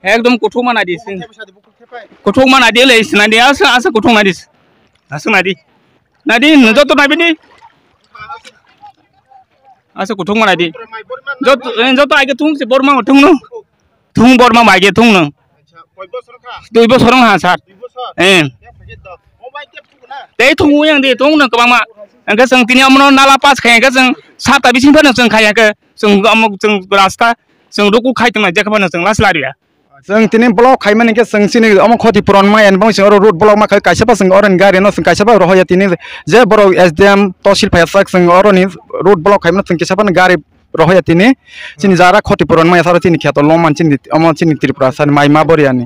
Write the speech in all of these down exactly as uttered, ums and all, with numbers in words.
Ekdom kuthuk ma naidi. Kuthuk ma naidi le, sinadi asa, asa kuthuk naidi. Aswk naidi. Naidi, nwng joto naibini. Asa kuthuk ma naidi. Joto, eh, joto aige thung si borma thung no. Thung borma bai ge thung no. Dui bosor wng ha, sir. Eh. Tei thung yang di thung no kwbangma. Angke seng tini amno nala pass khai angke seng sata bising phano seng khai angke seng amok seng rasta seng ruku khai tongna jekha phano seng las lariya. Chwng tini block khaimani khe chwng chini omo khoti puron maya ni bangwi chwng oro road block ma khai kaisa pa chwng oro ni gari no chwng kaisa pa rohoya tini je borok S D M tosil phaiya sak chwng oro ni road block khaimano chwng kisa pa ni gari rohoya tini chini jara khoti puron maya saro chini kheto lomani chini omo chini Tripura sani mai ma boriya ni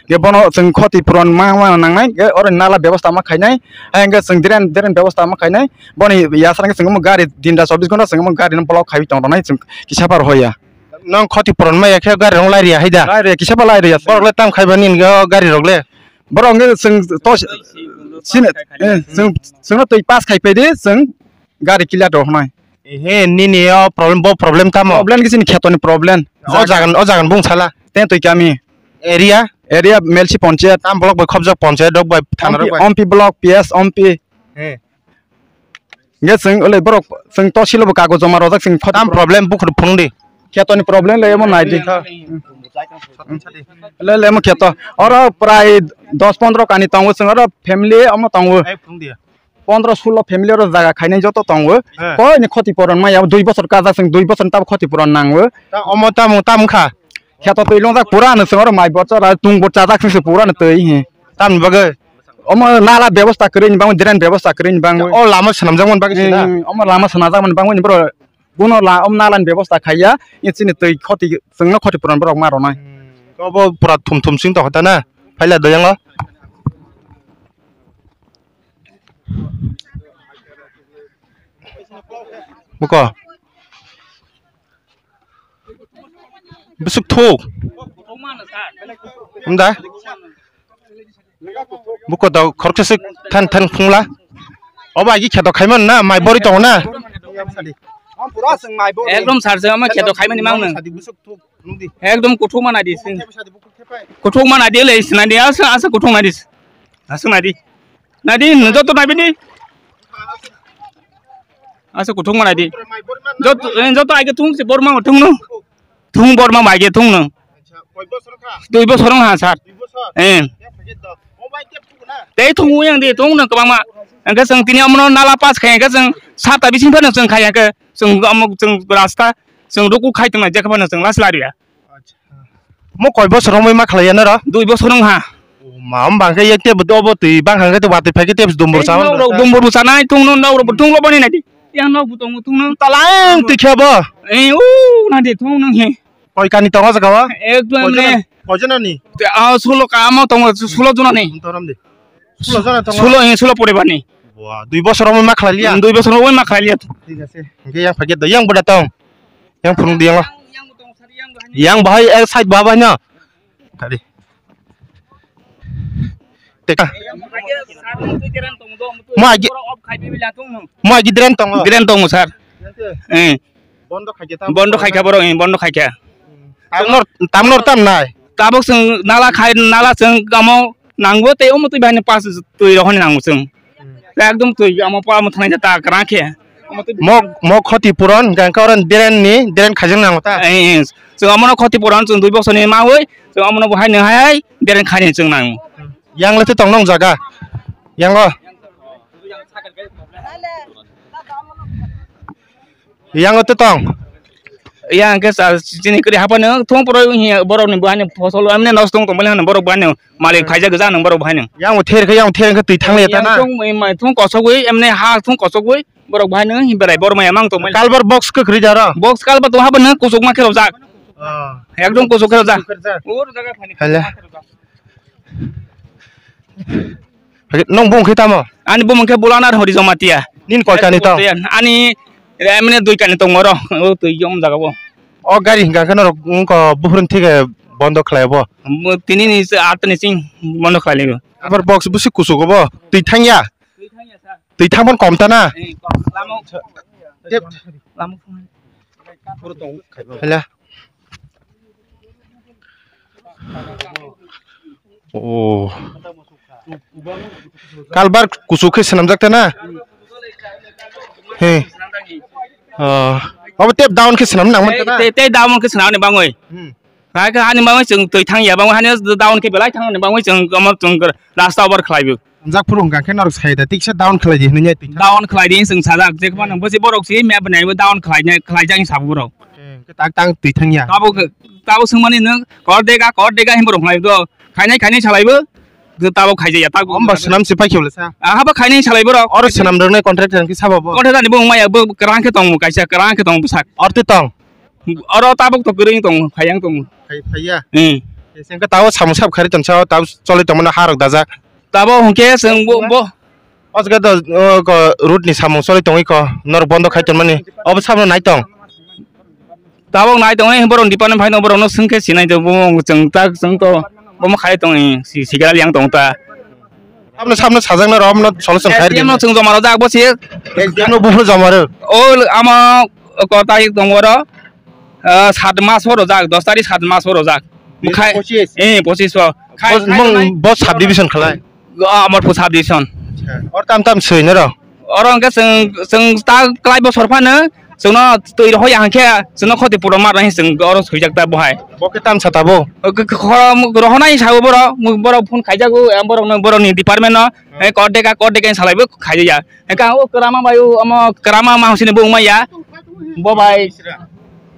ge bono chwng khoti puron ma ma nangnai ge oro ni nala bebosta ma khainai ayang ge chwng drain drain bebosta ma khainai boni yasara khe chwng omo gari dinda chobbish ghonta chwng omo gari no block khaiwi tong tongnai chwng kisa pa rohoya. Nang khoti puron maya khe gari rong lai riya hai da? Lai riya, kisa ba lai riya. Borok le tam khai bani hingke o gari rok le. Borok hingke chwng to sini, eh, chwng, chwngno twi pass khai pedi, chwng gari clear rok hnai. Ehe, nini o problem, bo problem tamo? Problem khe chini kheto ni problem. O jagan, o jagan bung sala. Ten twi kami. Area? Area Melsi Ponchayat. Tam block bai khobjak ponchayat rok bai thana rok bai. Ompi, Ompi block, P S Ompi. He. Hingke chwng ole borok chwng tosil bo kago joma rojak chwng tam problem bukhuk phung di. Kheto ni problem le emo nai di. Le le emo kheto. Oro prai dos pondro kani tongo chwng oro family omo tongo. Pondro sulo family oro jaga khainai joto tongo. He. Koi ni khoti puron maya dui bosor kajak chwng dui bosor ni tab khoti puron nango. Ta omo tamo tam kha. Kheto twi longjak pura no chwng oro mai bo chara tung bo chajak chwng se pura no twi he. Tamni bagwi? Omo nala bebosta kwrwi ni bangwi, drain bebosta kwrwi ni bangwi. O lama swnamjak man bagwi se na? Hmm, omo lama swnamjak man bangwi ni bro. Bono la, omo nala ni bebosta khaiya, e chini twi khoti, chwngno khoti puron borok ma ronai. Hmm, obo pura thum thum sing tokha ta na? Phaila doyango. Buko. Bwswk thuk. Wng da? Buko da khoroksa se than than phungla. Obo agi kheto khaimani na, mai bori tongo na. Ekdom sir, se ama kheto khaimani mang nang. Ekdom kuthuk ma naidi. Kuthuk ma naidi le, sinadi asa, asa kuthuk naidi. Aswk naidi. Naidi, nwng joto naibini. Aswk kuthuk ma naidi. Joto, eh, joto aige thung si borma thung no. Thung borma bai ge thung no. Dui bosor wng ha, sir. Eh. Tei thung yang di thung no kwbangma. Angke chwng tini omono nala pass khai angke chwng sata bising phano chwng khai angke chwng amok chwng rasta chwng ruku khai tongna jekha phano chwng las lariya. Mo koi bosor romwi ma khlaiya noro? Dui bosor wng ha. Ma, om bang khe yak tebo dobo twi bang khe watwi phai khe tebo dumbur sa. Nok rok dumbur bwsa nai thung no, nok rok thung lo bani nai di. Yang nok bu tongo thung no. Talang twi khe bo. Eh, u na di thung no he. Koi kani tongo jaga o? Ekdom ne. Koi jona ni? Ah, sulo ka amo tongo, sulo jona ni. Torom di. Sulo jona tongo? Sulo, eh, sulo pore bani. Wah, dui bosor romwi ma khlaiya? Dui bosor romwi ma khlaiya. Thik ase. Hingke yang phai khe do, yang boda tong. Yang phunuk di yang. Yang bahai ek side bahai no. Tadi. Teka. Mo agi, mo agi dren tongo. Dren tongo, sir. Eh. Bondo khai kha borok, eh, bondo khai kha. Tamnor, tamnor tam nai. Tabok chwng nala khai, nala chwng kamo nango tei omo twi bahai pass twi rohorni nango chwng. Ekdom twi amo pa amo thanai ta kwrang khe. Mo, mo khoti puron, hingke oro drain ni, drain khaijak nango ta? Eh, eh. Chwng omono khoti puron, chwng dui bosor ni maui, chwng omono bo hai no hai, drain khaini chwng nango. Yang le tong nong jaga? Yang o? Yang o tong? Yang ke sa, chini kri hapa no, thung poro hi, borok ni buhani fosol, amne nos tong tong bale hano, borok buhani malik phaijak gajak nang borok buhani. Yang o ther khe, yang o ther khe twi thang le ta na? Yang thung, mai, mai, thung kosogwi, amne ha thung kosogwi, borok buhani hi berai, borok maya mang tong bale. Kalbar box kwkhri jaro? Box kalbar to hapa no, kusuk ma khe rojak. Ah. Ekdom kusuk khe rojak. Kusuk khe rojak. Ur jaga thani. Hala. Nong bung khe tamo? Ani bumung khe Bulanar Hori Jamatia. Nin koi kani tong? Ani emne dui kani tong oro. O twi yom jaga bo. O gari hingka khe norok wngko buphurun thike bondo khlai bo. Tini ni se at ni sing bondo khlai libo. Abar box busi kusuk bo. Twi thangya. Twi thangya sa. Twi thangmon kom ta na. Eh, kom. Lamo. Tep. Lamo. Hala. Oh. Kalbar kuchuk khe swnamjak ta na? He. Oh. Obo tep down khe swnam nang man ta na? Tei, tei down khe swnam ni bangwi. Hmm. Hai khe ani bangwi chwng twi thang ya, bangwi hani down khe belai thang ni bangwi chwng omo chwng rasta over khlai bo. Hamjak phuru hwnkha khe norok sai da, tiksa down khlai di hinwi twi thang. Down khlai di chwng sajak, je phano bwsi borok si map nai bo down khlai nai, khlai jak hinwi sabo borok. Hwnkhe tak tang twi thang ya. Tabo, tabo swngmani nwng kor dega, kor dega hinwi borok khlai do. Khainai, khainai salai bo. Tabo khaijaya, tak. Hamba swnam se paikhe bole sa. Aha bo khainai salai borok. Oro swnam rwnai contractor khe sabo bo. Contractor ni bo wngmaya, bo kwrang khe tongo, kaisa kwrang khe tongo bwsak. Orte tong. Oro tabuk to kwrwi tong, phaiya tong. Phai, phaiya? Hmm. Sengkhe tabo samung sab khari tongsa, tabo choli tongmano harok dajak. Tabo hwnkhe chwng bo, bo. O jaga do, o, ko, road ni samung choli tongwi ko, norok bondo khai tongmani. Obo samno nai tong. Tabuk nai tongwi borok department phai tong, borokno swngkhe sinai tong, bo chwng tak chwng to, bomo khai tong, si, sigara liang tong ta. Samno, samno sajak na romno solution khai. S D M no chwng joma rojak bo si. S D M no buphuru joma rw. O ama ko tarik tong oro, ah, sat mas o rojak, dos tarik sat mas o rojak. Bini Khai, pochis. Eh, pochis o. Khai, Bo, khai mung, tongnai. Bo sub division khalai. O Amarpur sub division. Or tam tam sui nero. Oro hwnkhe chwng, chwng ta klai bosor phano chwngno twi rohor ya hwnkhe chwngno khoti puro mar nai chwng oro swijak ta bohai. Bo khe tamsa tabo? O, k-, k-, khoro-, rohornai sao borok, borok phone khaijago, borokno, borokni department no, eh, kor dega, kor dega salai bo khaiya. Hwnkhe ang o kwrama bai o, omo kwrama ma hwsini bo wngma ya. Bo bai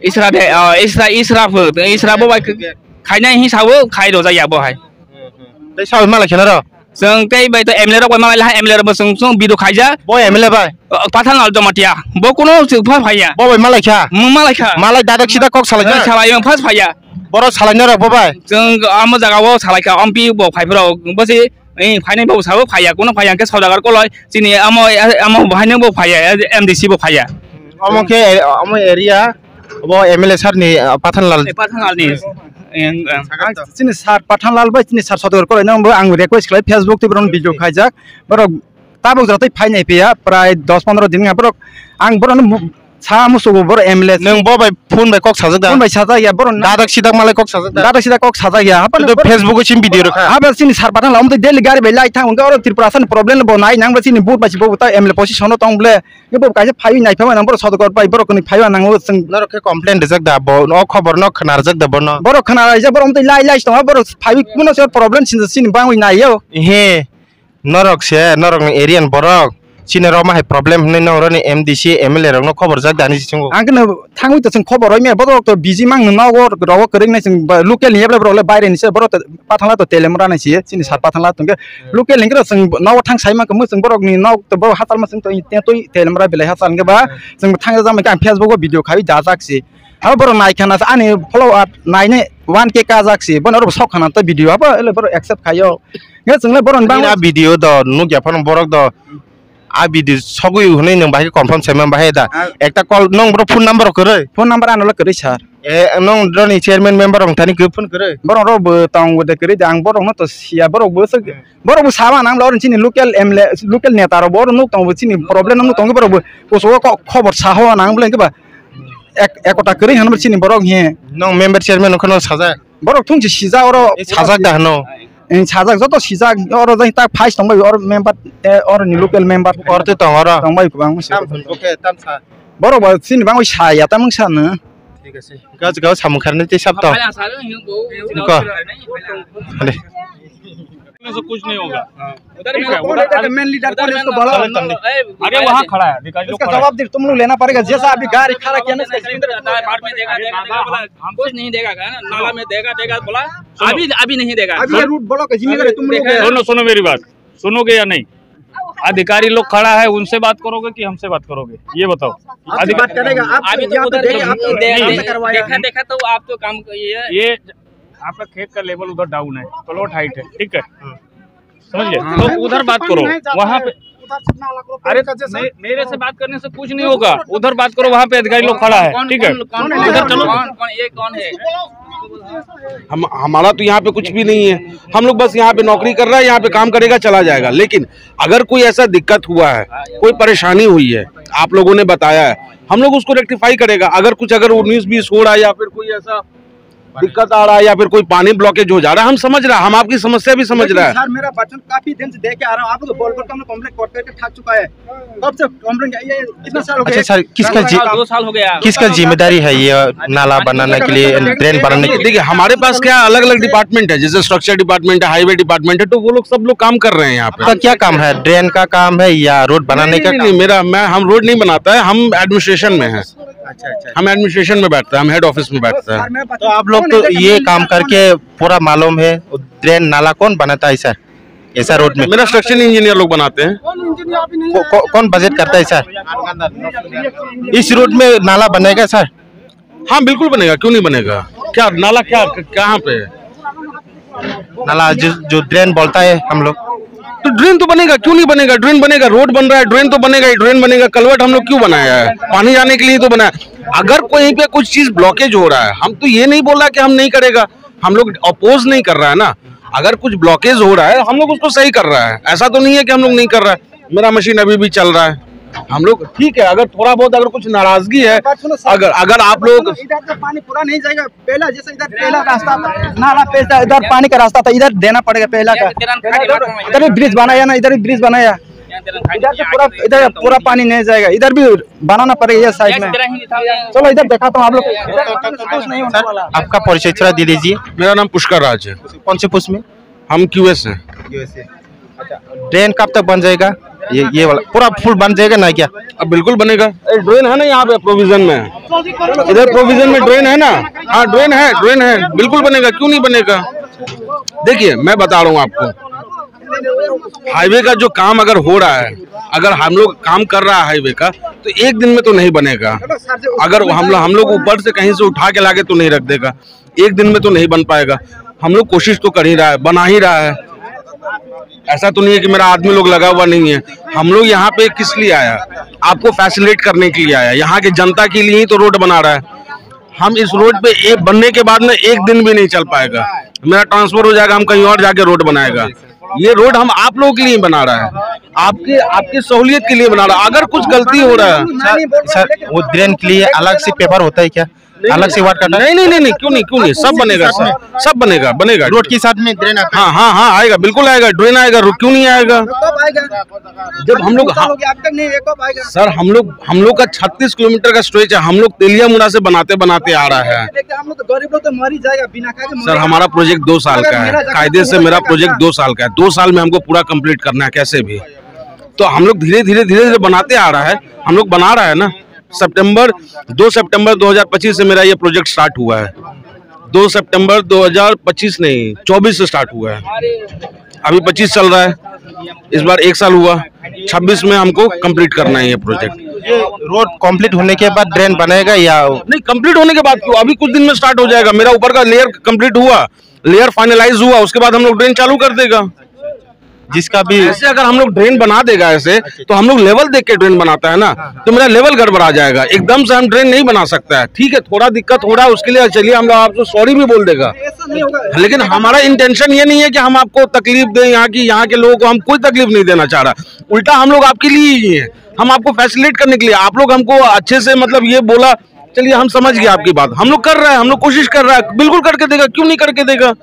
Isra de, o, Isra, Isra pho, Isra bo bai khainai hi sao khai rojak ya bo hai. Tei sao malai khena ro? Chwng tei bai to M L A rok bai malai ha, M L A rok bo chwng, chwng video khaija. Bo M L A bai? O, Pathan Lal Jamatia. Bo kuno chwng pha phaiya. Bo bai malai kha? Mung malai kha. Malai dadak sida kok salai kha? Salai mung phas phaiya. Borok salai norok bo bai? Chwng amo jaga o salai kha, M P bo phai phro. Bo si, eh, phainai bo sabo phaiya. Kuno phaiya hwnkhe Saudagar Koloi. Chini amo, amo bo haino bo phaiya, M D C bo phaiya. Omo khe, omo area, bo M L A sir ni, ah, Pathan Lal. Eh, Pathan Lal ni. Eng, eng. Ang chini sir Pathan Lal bai chini sir Saudagar Koloi no bo ang request khlai Facebook tei bono video khaijak. Borok tabuk jora tei phai nai phiya prai dos pondro din wngya borok ang borok no mu-, sa musugo borok M L A. Nwng bo bai phone bai kok sajak da? Phone bai sajak ya borok na. Dadak sidak malai kok sajak da? Dadak sidak kok sajak ya. Hapa Tei no Facebook o chini video rwkha. Haba chini sir Pathan Lal omo tei daily gari bai lai thang wngkha oro Tripura Assam ni problem bo nai nang bo chini vote bai si bo ta M L A position o tong ble. Nge bo kaisa phaiwi nai phaiwi nang borok Saudagar bai borok ni phaiwi nang o chwng. Norok khe complain rijak da bo, o khobor no khna rijak da bono? Borok khna rijak borok omo tei lai lai tong borok phaiwi kuno se problem sinja chini bangwi nai yo. He. Norok se, norok ni area ni borok, chini rok ma hai problem hinwi norok ni M D C, M L A rok no khobor jak da hinwi se chwngo. Ang khe no thangwi to chwng khobor rw maya, borok to busy mang no nogo, rogo kwrwng nai chwng ba, local ni yaphra borok le baire ni se, borok to Pathanla to Telemra nai se, chini sir Pathanla to hwnkhe local ni hwnkhe chwng nogo thang sai mang khe chwng borok ni nok to borok hachal ma chwng to tei twi Telemra belai hachal hwnkhe ba chwng thang jak khe ang Facebook o video khai dajak se. Abo borok nai khana ani follow up nai ne one K kajak se, bono oro sok khana to video abo ele borok accept khaio. Nge chwng le borok ni bang Ani a video do nukya phano borok do a video sogwi hwnwi nwng bahai confirm sai man bahai da. Ah. Ekta call nwng bro phone number rok kwrwi? Phone number ano le kwrwi sir. E nwng droni chairman member rok thani khe phone kwrwi? Borok rok bo tong bo de kwrwi da ang borok no to sia borok bo se Hmm. borok bo sama nang lo chini local M L A local neta rok bo nuk tong bo chini problem nuk tong borok bo koso ko khobor sa ho nang bole ke ba ek ekota kwrwi hano chini borok he. Nwng member chairman khano sajak? Borok thung si sijak oro. E, sajak da hano? Eng sajak joto sijak oro jai tak phais tong bai oro member te oro ni local member. Orte tong oro? Tong bai kubang musi. Tam hwn bo khe tam sa. Borok ba chini bang oi sa ya tam sa no. Thik ase. Gaj gaj samung kharne te sap tong. Ko. Ale. से कुछ नहीं होगा। ठीक है, वो main leader कौन है, उसको बुलाओ। अरे, वहाँ खड़ा है, अधिकारी लोग खड़ा है। इसका जवाब दे, तुम लोग लेना पड़ेगा। जैसा अभी गाड़ी खड़ा किया ना, इसका बाद में देगा, देगा, देगा बोला। कुछ नहीं देगा, है ना? नाला में देगा, देगा बोला। सुनो। अभी, अभी नहीं देगा। अभी ये रूट ब्लॉक है, जिम्मेदार है तुम लोग। देखा है। सुनो, सुनो मेरी बात, सुनोगे या नहीं? अधिकारी लोग खड़ा है, उनसे बात करोगे कि हमसे बात करोगे, ये बताओ। आपसे बात करेगा, आप अभी तो यहाँ पे उधर देख, आप तो नहीं। देखा, देखा तो आप तो काम ये ये आपका खेत का लेवल उधर डाउन है, प्लॉट हाइट है, ठीक है, समझ गए? हाँ। तो उधर बात करो, वहाँ पे। अरे, मे-, मेरे से बात करने से कुछ नहीं होगा, उधर बात करो, वहाँ पे अधिकारी लोग खड़ा है, ठीक है? कौन, कौन, उधर चलो। कौन, कौन, ये कौन है? हम, हमारा तो यहाँ पे कुछ भी नहीं है, हम लोग बस यहाँ पे नौकरी कर रहा है, यहाँ पे काम करेगा, चला जाएगा। लेकिन अगर कोई ऐसा दिक्कत हुआ है, कोई परेशानी हुई है, आप लोगों ने बताया है, हम लोग उसको रेक्टिफाई करेगा। अगर कुछ, अगर उन्नीस बीस हो रहा है या फिर कोई ऐसा दिक्कत आ रहा है या फिर कोई पानी ब्लॉकेज हो जा रहा है, हम समझ रहा है, हम आपकी समस्या भी समझ रहा है। सर, मेरा बच्चन काफी दिन से देख के आ रहा हूँ, आप लोग बोल बोल के हम लोग कंप्लेंट करते करते थक चुका है। कब से कंप्लेंट, ये कितना साल हो गया? अच्छा सर, किसका जि-, दो साल हो गया। किसका जिम्मेदारी है ये नाला बनाने के लिए, ड्रेन बनाने के लिए? देखिए, हमारे पास क्या अलग-अलग डिपार्टमेंट है, जैसे स्ट्रक्चर डिपार्टमेंट है, हाईवे डिपार्टमेंट है, तो वो लोग सब लोग काम कर रहे हैं यहाँ पे। आपका क्या काम है? ड्रेन का काम है या रोड बनाने का नहीं, काम? नहीं, मेरा, मैं, हम रोड नहीं बनाता है, हम एडमिनिस्ट्रेशन में हैं। अच्छा, अच्छा। हम एडमिनिस्ट्रेशन में बैठता है, हम हेड ऑफिस में बैठता है। तो आप लोग तो ये काम करके पूरा मालूम है, ड्रेन नाला कौन बनाता है सर? ऐसा रोड में मेरा स्ट्रक्चर इंजीनियर लोग बनाते हैं। को-, को-, कौन बजट करता है सर? इस रोड में नाला बनेगा सर? हाँ, बिल्कुल बनेगा, क्यों नहीं बनेगा? क्या नाला, क्या, कहाँ पे है? नाला जो, जो ड्रेन बोलता है हम लोग। तो ड्रेन तो बनेगा, क्यों नहीं बनेगा? ड्रेन बनेगा, रोड बन रहा है, ड्रेन तो बनेगा ही, ड्रेन बनेगा। कलवर्ट हम लोग क्यों बनाया है? पानी जाने के लिए तो बनाया। अगर कहीं पे कुछ चीज ब्लॉकेज हो रहा है, हम तो ये नहीं बोल रहा कि हम नहीं करेगा, हम लोग अपोज नहीं कर रहा है ना। अगर कुछ ब्लॉकेज हो रहा है, हम लोग उसको सही कर रहा है, ऐसा तो नहीं है कि हम लोग नहीं कर रहा है। मेरा मशीन अभी भी चल रहा है, हम लोग ठीक है। अगर थोड़ा बहुत अगर कुछ नाराजगी है, बात सुनो सर, अगर, अगर आप लोग सुनो, इधर तो पानी पूरा नहीं जाएगा। पहला जैसे इधर पहला रास्ता था, नाला पे था, इधर पानी का रास्ता था, इधर देना पड़ेगा पहला का। इधर भी ब्रिज बनाया ना, इधर भी ब्रिज बनाया, इधर से पूरा, इधर पूरा पानी नहीं जाएगा, इधर भी बनाना पड़ेगा ये साइड में। चलो इधर दिखाता हूँ आप लोग। कुछ नहीं होने वाला। आपका परिचय थोड़ा दे दीजिए। मेरा नाम पुष्कर राज है। कौन से पोस्ट में? हम क्यूएस हैं। ड्रेन कब तक बन जाएगा? ये, ये वाला पूरा फुल बन जाएगा ना क्या? अब बिल्कुल बनेगा। एक ड्रेन है ना यहाँ पे प्रोविजन में, इधर प्रोविजन में ड्रेन है ना। हाँ, ड्रेन है, ड्रेन है, बिल्कुल बनेगा, क्यों नहीं बनेगा? देखिए, मैं बता रहा हूँ आपको, हाईवे का जो काम अगर हो रहा है, अगर हम लोग काम कर रहा है हाईवे का, तो एक दिन में तो नहीं बनेगा। अगर हम लोग, हम लोग ऊपर से कहीं से उठा के लाके तो नहीं रख देगा, एक दिन में तो नहीं बन पाएगा। हम लोग कोशिश तो कर ही रहा है, बना ही रहा है। ऐसा तो नहीं है कि मेरा आदमी लोग लगा हुआ नहीं है। हम लोग यहाँ पे किस लिए आया? आपको फैसिलिटेट करने के लिए आया, यहाँ के जनता के लिए ही तो रोड बना रहा है। हम इस रोड पे एक बनने के बाद में एक दिन भी नहीं चल पाएगा, मेरा ट्रांसफर हो जाएगा, हम कहीं और जाके रोड बनाएगा। ये रोड हम आप लोगों के लिए बना रहा है, आपके, आपकी सहूलियत के लिए बना रहा है। अगर कुछ गलती हो रहा है, सर, सर, वो ड्रेन के लिए अलग से पेपर होता है क्या? अलग से वाट काटा? नहीं, नहीं, नहीं, नहीं, क्यों नहीं, क्यों नहीं, सब बनेगा सर, सब बनेगा, बनेगा। रोड के साथ में ड्रेन आता है? हाँ, हाँ, हाँ, आएगा, बिल्कुल आएगा, ड्रेन आएगा, रो-, क्यों नहीं आएगा? कब आएगा? जब हम लोग, दो साल हो गया, अब तक नहीं है, कब आएगा? सर, हम लोग, हम लोग का छत्तीस किलोमीटर का स्ट्रेच है, हम लोग तेलिया मुड़ा से बनाते बनाते आ रहा है। देखते हम लोग तो गरीब लोग तो मर ही जाएगा बिना खाए के सर, मरेगा। हमारा प्रोजेक्ट दो साल अगर का है, मेरा जगह कायदे से पूरा मेरा जगह प्रोजेक्ट था। दो साल का है, दो साल में हमको पूरा कंप्लीट करना है कैसे भी। तो हम लोग धीरे धीरे धीरे धीरे बनाते आ रहा है, हम लोग बना रहा है ना। सितंबर, दो सितंबर दो हज़ार पच्चीस से मेरा ये प्रोजेक्ट स्टार्ट हुआ है। दो सितंबर दो हज़ार पच्चीस नहीं, चौबीस से स्टार्ट हुआ है, अभी पच्चीस चल रहा है, इस बार एक साल हुआ, छब्बीस में हमको कंप्लीट करना है ये प्रोजेक्ट। ये रोड कंप्लीट होने के बाद ड्रेन बनेगा या? नहीं, कंप्लीट होने के बाद क्यों, अभी कुछ दिन में स्टार्ट हो जाएगा। मेरा ऊपर का लेयर कंप्लीट हुआ, लेयर फाइनलाइज हुआ, उसके बाद हम लोग ड्रेन चालू कर देगा। जिसका भी ऐसे अगर हम लोग ड्रेन बना देगा ऐसे, तो हम लोग लेवल देख के ड्रेन बनाता है ना, तो मेरा लेवल गड़बड़ा जाएगा, एकदम से हम ड्रेन नहीं बना सकता है। ठीक है, थोड़ा दिक्कत हो रहा है, उसके लिए चलिए हम लोग आपको सॉरी भी बोल देगा, ऐसा नहीं होगा। लेकिन हमारा इंटेंशन ये नहीं है कि हम आपको तकलीफ दें, यहाँ की, यहाँ के लोगों को हम कोई तकलीफ नहीं देना चाह रहा, उल्टा हम लोग आपके लिए ही हैं, हम आपको फैसिलिटेट करने के लिए। आप लोग हमको अच्छे से, मतलब, ये बोला, चलिए, हम समझ गए आपकी बात, हम लोग कर रहे हैं, हम लोग कोशिश कर रहे हैं, बिल्कुल करके देगा, क्यों नहीं करके देगा?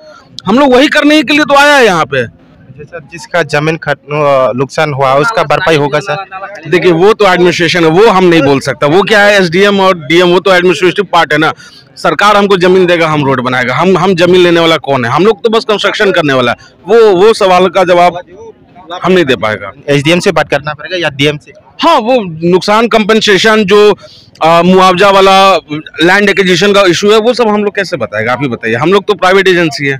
हम लोग वही करने के लिए तो आया है यहाँ पे। अच्छा सर, जिसका जमीन खत-, अ, नुकसान हुआ, उसका भरपाई होगा सर? देखिए, वो तो एडमिनिस्ट्रेशन है, वो हम नहीं बोल सकता। वो क्या है, एसडीएम और डीएम, वो तो एडमिनिस्ट्रेटिव पार्ट है ना। सरकार हमको जमीन देगा, हम रोड बनाएगा। हम, हम जमीन लेने वाला कौन है? हम लोग तो बस कंस्ट्रक्शन करने वाला है। वो, वो सवाल का जवाब हम नहीं दे पाएगा। एसडीएम से बात करना पड़ेगा या डीएम से? हाँ, वो नुकसान कम्पेंसेशन जो, आ, मुआवजा वाला, लैंड एक्विजिशन का इशू है, वो सब हम लोग कैसे बताएगा? आप ही बताइए। हम लोग तो प्राइवेट एजेंसी है,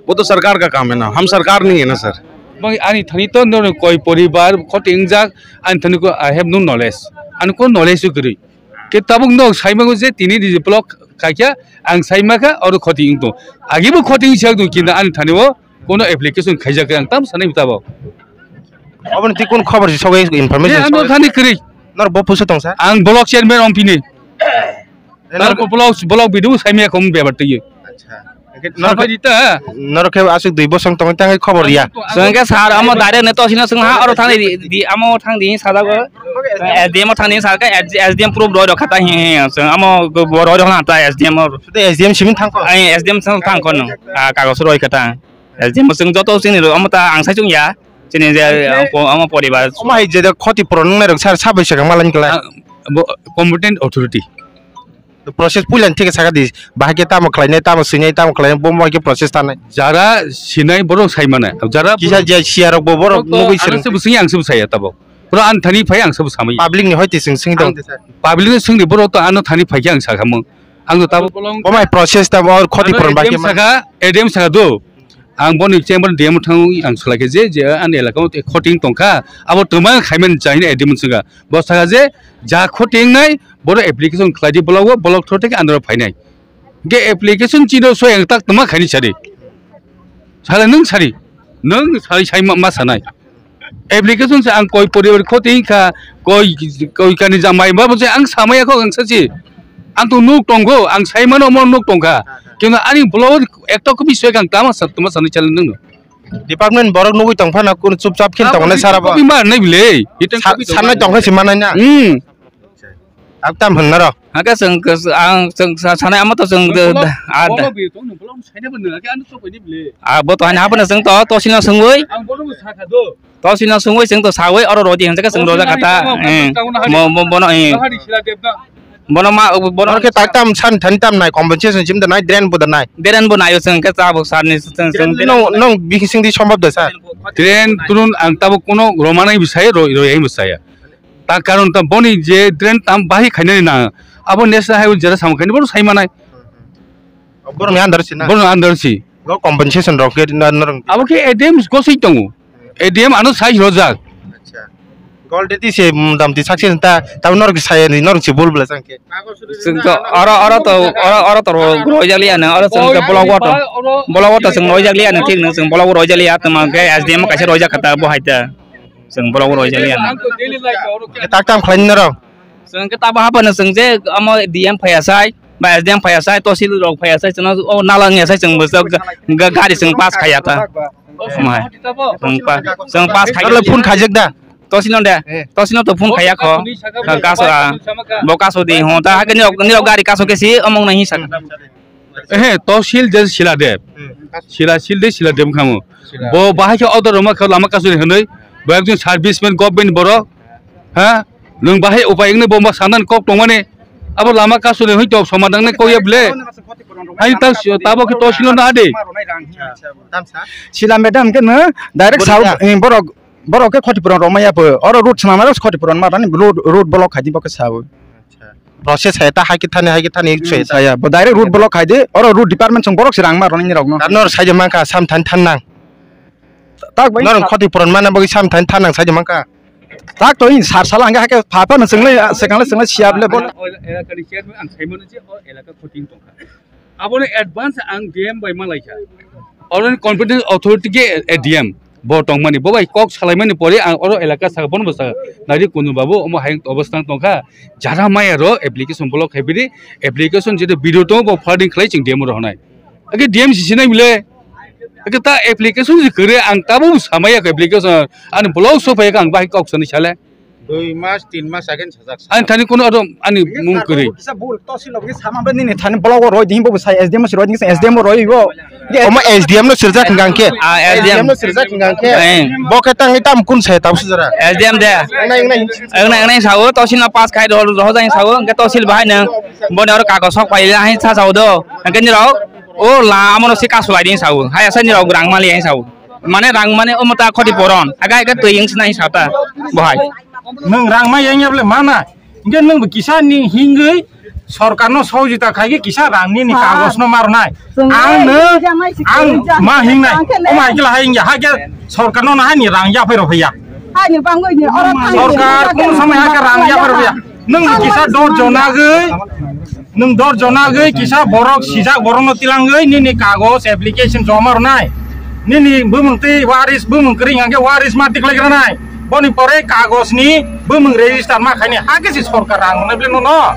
वो तो सरकार का काम है ना, हम सरकार नहीं है ना sir. Bang ani thani to no koi poribar khoti ingjak, ani thani ko I have no knowledge. Ani ko knowledge kwrwi. Ke tabuk no saimago je tini di block kaikha, ang saimakha oro khoti wngtong. Agi bo khoti wngsi wngtong kintu ani thani o kono application khaijak ang tam sanai tabuk. Obo ni twi kun khobor si sogwi information. Ang thani kwrwi. Nor bo puso tong sir? Ang block chairman wngpini. Nor block, block bidu saimaya khom bebar twi. Acha. Norok khe, norok khe aswk dui bosong tongwi tangwi khobor ya. Chwng khe sir amo direct ne tosino chwng ha oro thangdi, di, di, amo thangdi sajago. S D M o thangdi sir khe S D M proof roi rok kha ta hi hi chwng amo bo roi rok na ta S D M o. Tei S D M simi thang kho? Ai S D M thang kho no. Ah, kagos roi kha ta. S D M chwng joto chini ro amo ta ang sai chung ya. Chini je amo poribar. Omo hai je khoti puron nai rok sir sabai se kang malan kala. Ah, bo competent authority. Process puilan thik saka di, bahai khe tamo khlainai, tamo swinai, tamo khlainai, bo bahai khe process tanai. Jara sinai borok sai mane, jara kisa je siya rok bo borok nugui sirwng. Ang se bwswng ang se bwsaya tabo. Borok ang thani phai ang se bwsamai. Public ni hoi tising sing tong. Public ni swngni borok to ano thani phai khe ang sakhamu. Ang to tabo. Bo mai process tabo khoti puron bahai khe saka, A D M saka do. Ang boni chamber D M thangwi ang salai khe je, je ani elaka o khoting tongkha, abo twma khaiman chahini A D M saka. Bo saka je ja khoting nai, boro application khlai di block o, block through theke andro phainai. Ge application chino soi ang tak twma khaini sadi. Sala nwng sadi. Nwng sari sai ma, ma sanai. Application se ang koi poribar khoti kha, koi, koi kani jamai ba se ang samaya kho ang sachi. Ang to nuk tonggo, ang sai mano mo nuk tongkha. Kino ani block ekta kopi soi kang tama sa, tama sanai chale nwng. Department borok nugui tong phano kun chupchap khin tong nai sara bo. Kopi ma nai bile. Sa-, sanai tong khe si manai na. Hmm. Ak tam hwn naro. Hake chwng, ang chwng sa-, sanai amo to chwng de, de, a, de. Ah, bo to haino haphano chwng to, tosino swngwi. Tosino swngwi chwng to sawi, oro rodi hwnjak khe chwng rojak kha ta. Eh, mo, mo, bono, eh. Bono ma, bono. Oro khe tak tam san thani tam nai, compensation sim da nai, drain bo da nai. Drain bo naio chwng khe cha bo sir ni chwng, chwng. Nong, nong bikising di sombab da sir. Drain turun ang tabo kuno romanai bisai, roi, roi ai bisai. Ta karon ta boni je drain tam bahai khainani na, abo national highway jera samung khaini bono sai manai. Borokni under si na? Borokni under si. Bo compensation rok khe na norok. Abo khe A D M gosoi tongo. A D M ano sai rojak. Acha. Already se, mm, dam ti success ta, ta norok sai ni norok si bol bela sang khe. Chwng to oro, oro to, oro, oro to ro-, roijak liya no, oro chwng to block o to, block o to chwng roijak liya no, thik no chwng block o roijak liya, tamo khe S D M kaisa roijak kha ta bo hai ta. Chwng borok roi jali ano. Tak tam khlai nini rok. Chwng khe tabo haphano chwng je omo D M phaiya sai, ba S D M phaiya sai, tosil rok phaiya sai, chwngno o nala wngya sai chwng bwswk ga-, gari chwng pass khaiya ta. Mai. Chwng pa-, chwng pass khaiya. Phone khaijak da? Tosino de. Tosino to phone khaiya kho. Kaso a. Bo kaso di ho ta hakhe nirok, nirok gari kaso khe si omong nai hinsa. Ehe, tosil je Siladev. Hmm. Sila sil de Siladev khamu. Sila. Bo bahai khe order rwma kha lama kasuri hwnwi. Bo ekjon serviceman government borok. Ha? Nwng bahai upai wngni bo ma sanan kok tongmani. Abo lama kasuri hwnwi to somadang nai kokya ble. Hai ta tabo khe tosilo na de. Sila madam khe no direct borok sa, eh, borok, borok khe khoti puron rwmaya bo. Oro road swnamaro khoti puron ma tani road, road block khaidi bo khe sao. Acha. Process hai ta hai khe thani, hai khe thani, hmm, sai ta. Saya, bo direct road block khai di, oro road department song borok se rang ma roni rok no. Nor sai de mankha sam than than nang. Tak bai. Nor khoti puron mana bagwi sam than than nang sai de mankha. Tak to in sar sala hangke hake pha pha no swngle, swngle, swngle siya ble bo. Elaka ni chairman ang sai mano je o elaka khoti tongkha. Aboni advance ang D M bai malaikha. Oro ni competent authority khe, eh, D M bo tongmani, bo bai kok salaimani pore ang oro elaka saka bono bo saka. Nari kunu babu omo hai obostang tongkha. Jara maya ro application block khai bidi, application jeto video tongo bo forwarding khlai chwng D M ro honai. Ake D M si sinai bile. Ake ta application si kore ang tabo samaya application. Ani block so phai ang bai kok sani sale. Dui mas, tin mas again sajak. Ani thani kono aro ani mung kwrwi. Kisa bul, tosil logi sama be nini thani block o roi ding bo sai S D M si roi ding S D M o roi bo. Omo S D M no sirjak hingkang khe. Ah, S D M. S D M no sirjak hingkang khe. Eh. Bo khe tangni tam kun sai tab sujara. S D M de. Nai, nai. Ang nai, ang nai sao, tosil no pass khai do, do jang sao, hingke tosil bahai nang. Boni oro kago sok pai hai sa sao do. Hingke ni rok, o la amo no si kasulai ding sao. Hai asa ni rok rang mali hai sao. Mane rang mane omo ta khoti poron. Aga aga twi wng sinai sata. Bohai. Nwng rang ma yang ya bole mana. Hingke nwng bo kisa ni hingwi sorkar no sohojita khai khe kisa rang nini kagos no marnai. Ang no, ang ma hingnai. O ma hingla hai hingya ha khe sorkar no nahani rang ya phai rok ya. Sorkar kono samai ha khe rang ya phai rok ya. Nwng kisa dor jonagwi, nwng dor jonagwi kisa borok sijak borokno tilangwi nini kagos application joma rwnai. Nini bumung twi waris bumung kwrwi hwnkhe waris ma tiklai rwnai. Boni pore kagosni bumung register ma khaini hakhe se sorkar rang rwnai bwle nono.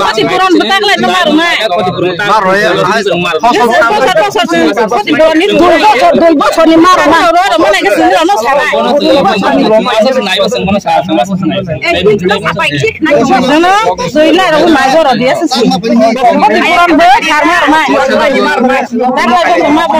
Khoti puron bwtak lai no mar nai. Mar roi, ai, khosor. Khoti puron ni dui bosor, dui bosor ni mar nai. Ro ro mane ke sini ro no sarai. Jono, dui lai ro mai jora dia sisi. Khoti puron bo thar mar nai. Mar nai. Tak lai ko ma bo.